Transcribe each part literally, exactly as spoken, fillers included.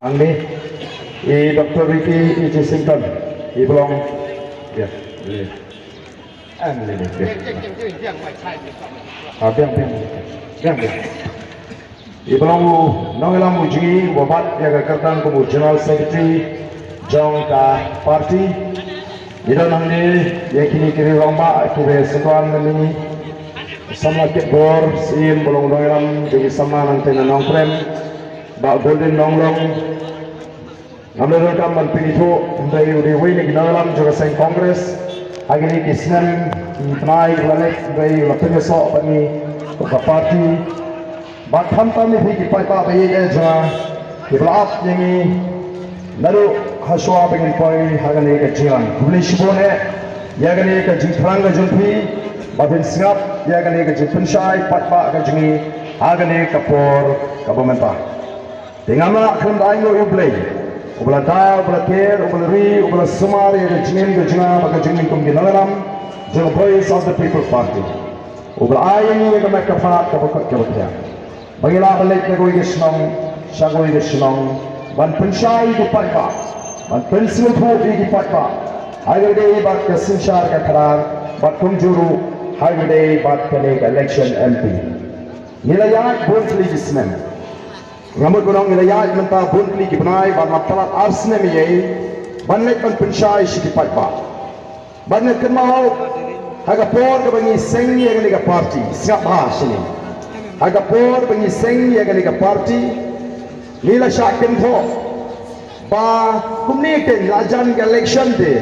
Hangne i Doktor Ricky i Jisington i ba long. Ya. Hangne. Ah, biang, biang. Biang, biang. I ba long u nongïalam u jong ngi uba bat ïa ka kyrteng kum u General Secretary jong ka party. Ngi don hangne ïa kine ki rangbah kiba sngewthuh ïa ngi. Samla Kitbor Syiem ba long u nongïalam jong ki samla nangta na Nongkrem, Bah Golden Nonglong. Ngam da donkam ban pynithuh, hynrei u dei uwei na ki nongïalam jong ka seng Congress. Ha kine ki snem ki bnai kiba la leit, hynrei u la pynïasoh bad ngi kum ka party. Bad khamtam ïa phi ki paidbah ba ïeit jong nga kiba la ap ïa ngi naduh ha shuwa ba ngin poi ha kane ka jingïalang. Khublei shibun eh ïa kane ka jingthrang ka jong phi ba phin sngap ïa kane ka jingpynshai paidbah ka jong ngi ha kane ka por kaba mynta. Te ngam lah khlem da ainguh ïa U Blei uba la da, uba la ker, uba la ri, uba la sumar ïa ka jingim ka jong nga bad ka jong ngi kum ki nongïalam jong ka Voice of the People Party, uba la ai ïa ngi ïa ka met ka phad kaba kot kaba thiang ba ngi lah ban leit na kawei ka shnong sha kawei ka shnong ban pynshai ïa ki paidbah, ban pynsngewthuh ïa ki paidbah ha kaba ïadei bad ka synshar ka khadar bad kumjuh ruh ha kaba ïadei bad kane ka election M P. Ngi la ïaid bun tylli ki snem. Nga mut ban ong ngi la ïaid mynta bun tylli ki bnai bad la palat ar snem ïa ban leit ban pynshai sha ki paidbah. Bad nga kynmaw ha ka por kaba ngi seng ïa kane ka party, sngap bha shane. Ha ka por ba ngi seng ïa kane ka party, ngi la shah kynthoh ba kumne keiñ la jan ka election te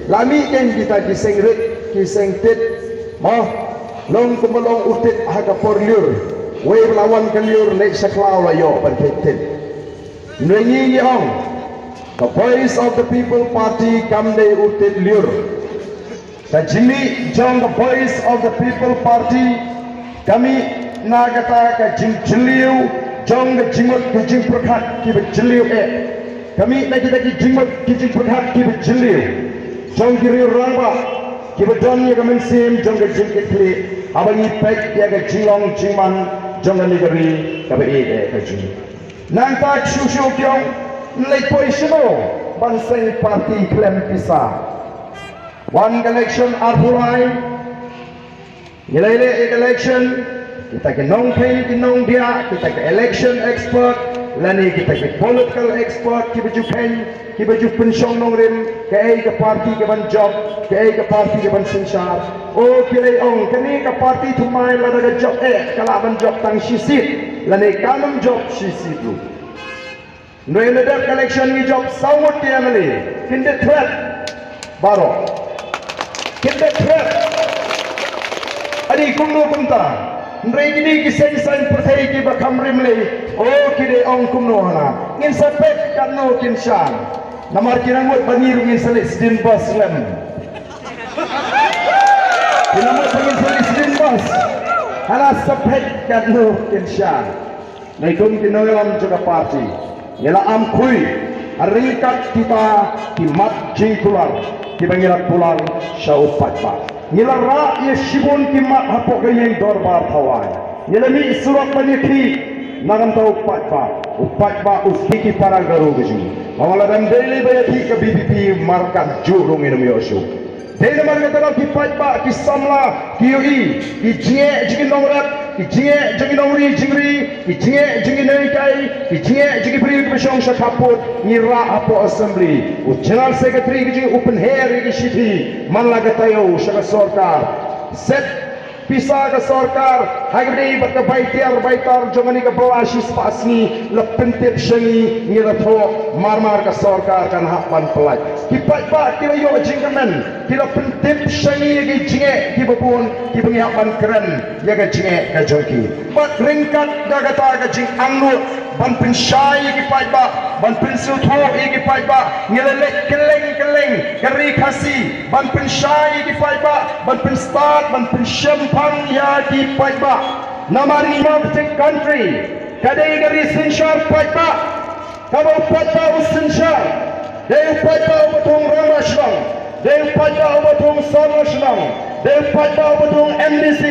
la mih keiñ kita ki seng rit ki seng tit. Mo, long kumba long u tit ha ka por lyiur, wei ba la wan ka lyiur leit sha khlaw la ïoh ban thait tit. Hynrei ngi ngi ong ka Voice of the People Party kam dei u tit lyiur. Ka jingmih jong ka Voice of the People Party ka mih na kata ka jingjylliew jong ka jingmut ka jingpyrkhat kiba jylliew eh. Ka mih na kita ki jingmut ki jingpyrkhat kiba jylliew jong ki riew rangbah kiba don ïa ka mynsiem jong ka jingkitkhlieh haba ngi peit ïa ka jinglong jingman jong kane ka ri kaba ïeit eh ka jong ngi. Nangta shuh shuh ki ong leit poi shano ban seng party khlem pisa. Wan ka election arphew lai. Ngi la leh ïa ka election, kita ki nongkheiñ ki nongdiah, kita ki election expert lane kita ki political expert kiba ju kheiñ, kiba ju pynshong nongrim kaei ka party kaban jop, kaei ka party kaban synshar. O ki la ong kane ka party thymmai lada ka jop eh ka lah ban jop tang shi seat lane kam jop shi seat ruh. Hynrei lada dep ka election ngi jop saw ngut ki M L A. Kin dei threat baroh. Kin dei threat. Adi kumno kumta. Hynrei kine ki seng saiñ pyrthei kiba kham rim lei, o ki dei ong kumno hana. Ngin sa peit katno kin shah. Namar ki nang mut ba ngi ruh ngin sa leit sdien bus lem. Ki nang mut ba ngin sa leit sdien bus. Hana sa peit katno kin shah. Ngi kum ki nongïalam jong ka party ngi la am khuid ha ryngkat kita ki mat jingkular kiba ngi la kular sha u paidbah. Ngi la rah ïa shibun ki mat hapoh ka ïing dorbar Thawaiñ. Ngi la mih surok ban ïakhih na ka bynta u paidbah, u paidbah u dei ki para Garo ka jong ngi. Namar lada ym dei lei ba ïakhih ka V P P markat juh ruh ngin ym ïoh shuh. Dei namar kata ba ki paidbah ki samla ki ïohi ki jingeh jong ki nongrep, ki jingeh jong ki nongri jingri, ki jingeh jong ki nonghikai, ki jingeh jong ki briew kiba shong sha khappud, ngi rah hapoh assembly. U general secretary ki jong u pynher ïa ki shithi man la ka taïew sha ka sorkar. Set pisa ka sorkar ha kaba dei bad ka bai tiar bai tar jong kane ka bylla shispah sngi la pyntip sha ngi, ngi la thoh marmar ka sorkar kan hap ban pyllait. Ki paidbah ki la ïoh jingkmen, ki la pyntip sha ngi ïa ki jingeh kiba bun kiba ngi hap ban kren ïa ka jingeh ka jong ki. Bad ryngkat da kata ka jingangnud ban pynshai ïa ki paidbah, ban pynsngewthuh ïa ki paidbah, ngi la leit kylleng kylleng ka ri Khasi ban pynshai ïa ki paidbah, ban pynstad, ban pynshemphang ïa ki paidbah. Namar ïa ka democratic country ka dei ka ri synshar paidbah. Kaba u paidbah u synshar, dei u paidbah uba thung rangbah shnong, dei u paidbah uba thung sordar shnong, dei u paidbah uba thung M D C,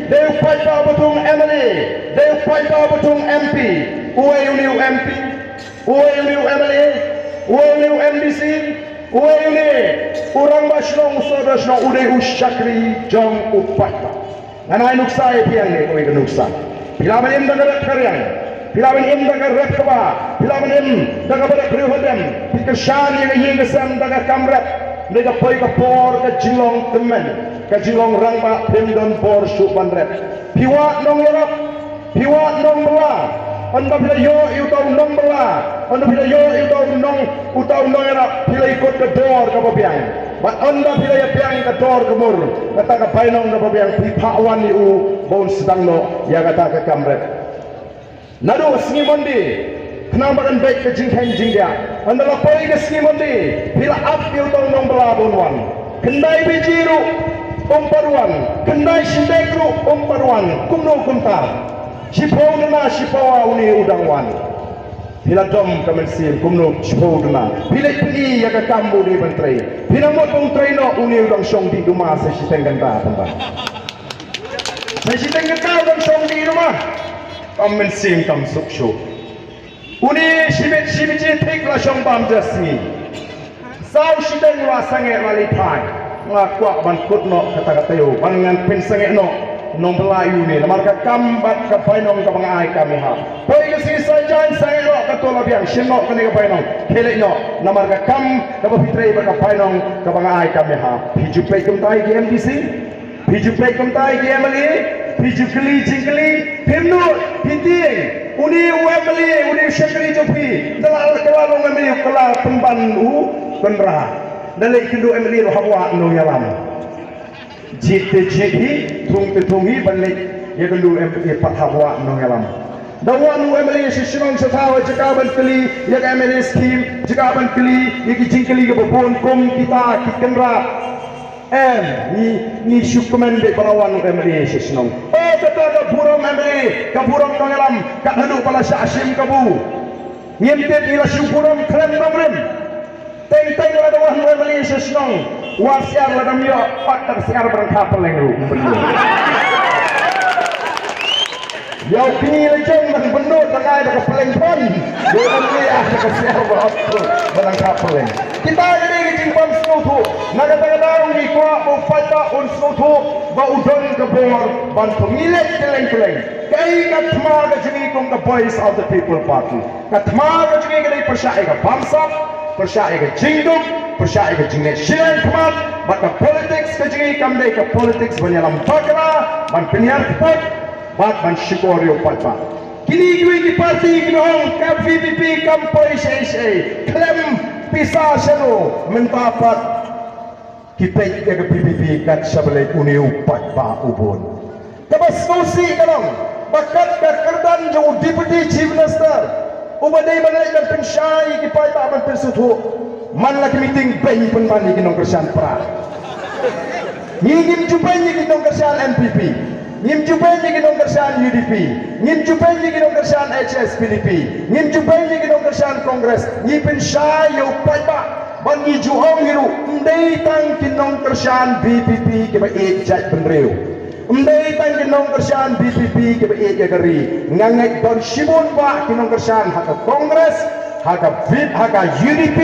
dei u paidbah uba thung M L A, dei u paidbah uba thung M P. Uei une u M P? Uei une u M L A? Uei une u M D C? Uei une u rangbah shnong, u sordar shnong? U dei u shakri jong u paidbah. Ngan ai nuksa ïa phi hangne, kawei ka nuksa. Phi lah ban im da ka rep ka riang, phi lah ban im da ka rep ka bah, phi lah ban im da kaba rep briew hadem. Phi kyrshan ïa ka ïing ka sem da ka kam rep. Hynrei ka poi ka por, ka jinglong tymmen, ka jinglong rangbah, phim don bor shuh ban rep. Phi wad nongïarap, phi wad nongbylla. Ynda phi la ïoh ïa uta u nongbylla, ynda phi la ïoh ïa uta u nong, uta u nongïarap, phi la ïakut ka dor kaba biang. Bad ynda phi la ïa biang ka dor ka mur, kata ka bainong kaba biang, phi phah wan ïa u ba un sdang noh ïa kata ka kam rep. Naduh sngi Monday, khnang ba kan beit ka jingkheiñ jingdiah. Ynda la poi ka sngi Monday, phi la ap ïa uta u nongbylla ba un wan. Khyndai baje ruh um pat wan, khyndai shiteng ruh um pat wan. Kumno kumta? Shiphew duna, shiphew ar une u dang wan. Phi la dom ka mynsiem, kumno shiphew duna? Phi leit pyni ïa ka kam ba u dei ban trei. Phi nang mut ba un trei noh une u dang shong dih duma sa shiteng kynta tang ba. Sa shiteng kynta u dang shong dih duma. Kam mynsiem kam suk shuh. Une shibit shibit shi thik la shong bam ja sngi. Saw shiteng la sangeh la leit phai. Nga kwah ban kut noh kata ka taïew, ban ngan pynsangeh noh nongbylla ïa une, namar ka kam bad ka bainong kaba nga ai kam ïa ha. Poi ka sngi Saitjaiñ sangeh noh, kato la biang, shim noh kane ka bainong, khie leit noh, namar ka kam kaba phi trei bad ka bainong kaba nga ai kam ïa ha. Phi ju peit kumta ïa ki M D C? Phi ju peit kumta ïa ki M L A? Phi ju kylli jingkylli? Phim nud, phi tieng. Une u M L A, une u shakri jong phi, da la kylla long M L A, kylla pynban u Conrad. Da leit kynduh M L A ruh hap wad nongïalam. Jied te jied hi, thung te thung hi, ban leit ïakynduh M L A pat hap wad nongïalam. Da wan u M L A sha shnong sha thaw, jaka ban kylli ïa ka M L A scheme, jaka ban kylli ïa ki jingkylli kiba bun kum kita ki Conrad. Em, ngi, ngi shu kmen beit ba la wan u M L A sha shnong. O, kata ka burom M L A, ka burom nongïalam, kat haduh ba la shah shim kabu. Ngim tip, ngi la shu burom khlem nongrim. Teng teng lada wan u M L A sha shnong, wat syiar, lada ym ïoh pat da ka syiar ba dang kha pylleng ruh, ym pynïoh. Ïa u kñi la jong dang bynnud, dang ai da ka pylleng pon. Ïa u M L A ai da ka syiar ba hap, ba dang kha pylleng. Kita ki dei ki jingbym sngewthuh. Na kata ka daw ngi kwah ba u paidbah un sngewthuh ba u don ka bor ban pynleit kylleng kylleng. Kaei ka thma ka jong ngi kum ka Voice of the People Party? Ka thma ka jong ngi ka dei pyrshah ïa ka bamsap, pyrshah ïa ka jingduk, pyrshah ïa ka jingleh shiliang khmat, bad ka politics ka jong ngi kam dei ka politics ban ïalam bakla, ban pynhiar kput, bad ban shukor ïa u paidbah. Kine kiwei ki party ki ong ka V P P kam poi shaei shaei, khlem pisa shano, mynta pat ki peit ïa ka V P P kat shaba leit, une u paidbah u bun. Kaba sngewsih ka long ba kat ka kyrdan jong u Deputy Chief Minister uba dei ban leit ban pynshai ïa ki paidbah ban pynsngewthuh, man la ki meeting beiñ pynban ïa ki nongkyrshan Prah. Ngi ngim ju beiñ ïa ki nongkyrshan N P P, ngim ju beiñ ïa ki nongkyrshan U D P, ngim ju beiñ ïa ki nongkyrshan H S P D P, ngim ju beiñ ïa ki nongkyrshan Congress. Ngi pynshai ïa u paidbah. Bad ngi ju ong hi ruh, ym dei tang ki nongkyrshan V P P kiba ïeit jaitbynriew. Ym dei tang ki nongkyrshan V P P kiba ïeit ïa ka ri. Nga ngeit don shibun bah ki nongkyrshan ha ka Congress, ha ka V-, ha ka U D P,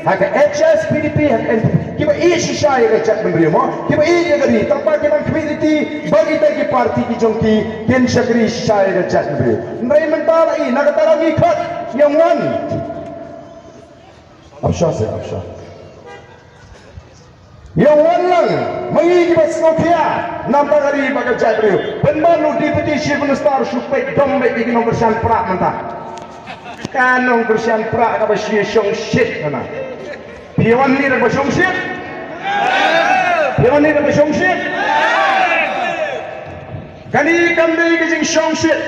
ha ka H S P D P, ha ka N P P, kiba ïeit shisha ïa ka jaitbynriew mo, kiba ïeit ïa ka ri. Tangba ki nang khmih lynti ba kita ki party ki jong ki kin shakri shisha ïa ka jaitbynriew. Hynrei mynta la i, na kata la ngi khot, ïa wan. Absha se, absha. Ïa wan lang, ma ngi kiba sngewkhia namar ka ri bad ka jaitbynriew. Pynban u Deputy Chief Minister shu peit dom beit ïa ki nongkyrshan Prah mynta. Ka nongkyrshan Prah kaba shu shongshit kana. Phi wan ni da kaba shongshit? Phi wan ni da kaba shongshit? Kane kam dei ka jingshongshit,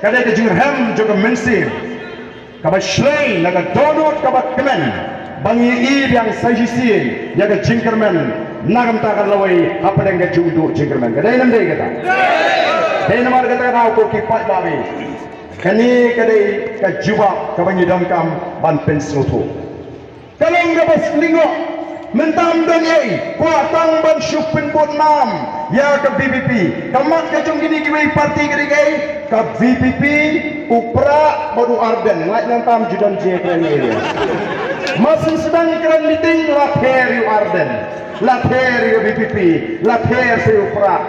ka dei ka jingrhem jong ka mynsiem. Kaba shlei na ka dohnud kaba kmen, ba ngi i biang sa shisien ïa ka jingkyrmen Na ka bynta ka lawei hapdeng ka jingduh jingkyrmen. Ka dei ne ym dei kata? Dei namar kata ka daw ko ki paidbah. Kane ka dei ka jubab kaba ngi donkam ban pynsngewthuh. Ka long kaba sngewlyngngoh. Mynta ym don ei, kwah tang ban shu pynbud nam ïa ka V P P. Ka mat ka jong kine kiwei parti ka dei ei, ka V P P, u Prah bad u Ardent. Lait nang tam ju don je kren area. Mar shu sdang kren meeting la pher ïa u Ardent. La pher ïa ka V P P, la pher ïa u Prah.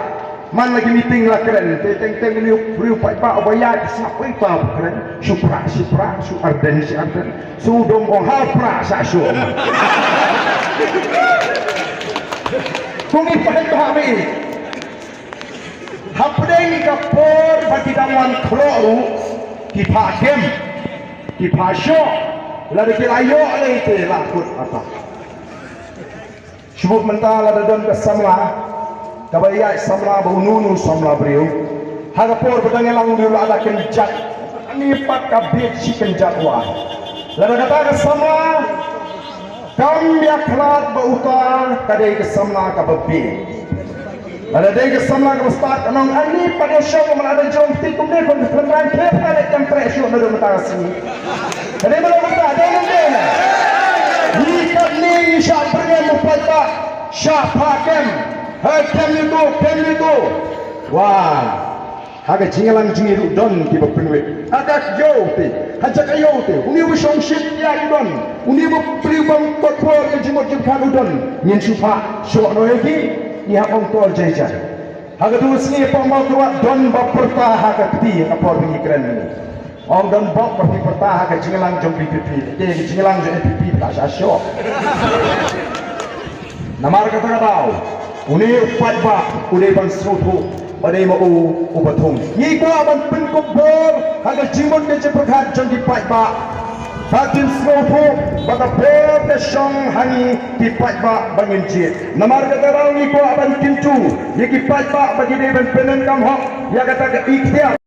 Man la ki meeting la kren, te teng teng une u briew paidbah uba ïaid sngap, oi, ta ba kren, shu Prah, shu Prah, shu Ardent, shu Ardent. Shu dong ong ha Prah sha shu. Kum i paidbah mi. Hapdeng ka por ba ki dang wan khloh ruh, ki phah kem, ki phah shoh, lada ki la ïoh lei te la kut ata. Shu buh mynta lada don ka samla, kaba ïaid samla ba uno uno samla briew. Ha ka por ba dang ïalang u la da kynjat. Ani pat ka bit shi kynjat wa. Lada kata ka samla kam ïakhlad ba uta ka dei ka samla kaba bit. Lada dei ka samla kaba stad ka nong ani pat ïa shong ma lada jong ti kum dei kon pynran khlep ka dei kam treh shuh na dei mynta ka sngi. Ka dei ba la mynta dei nong dei na. Ngi kat ni ngi shah byrngem u paidbah. Shah phah kem. Ha kem ni tu, kem ni tu. Wah. Ha ka jingïalang jong ngi ruh don kiba pynwit. Ha ka ïew te, ha jaka ïew te, une u shong shit ïa u don. Une u briew bym kot por ka jingmut jingpyrkhat u don. Ngin shu phah shoh noh ïa ki, ngi hap ong tol jai jai. Ha ka tu sngi pa ma kruat don ba pyrta ha ka kti ha ka por ba ngi kren ngi. Ong don bok ba phi pyrta ha ka jingïalang jong V P P, te ka jingïalang jong N P P phi la shah shoh. Namar kata ka daw, une u paidbah u dei ban sngewthuh ba dei ma u uba thung. Ngi kwah ban pynkup bor ha ka jingmut ka jingpyrkhat jong ki paidbah. Ba kin sngewthuh ba ka bor ka shong ha ngi ki paidbah ba ngin jied. Namar kata ka daw ngi kwah ban kyntu ïa ki paidbah ba ki dei ban pyndonkam hok ïa kata ka iktiar.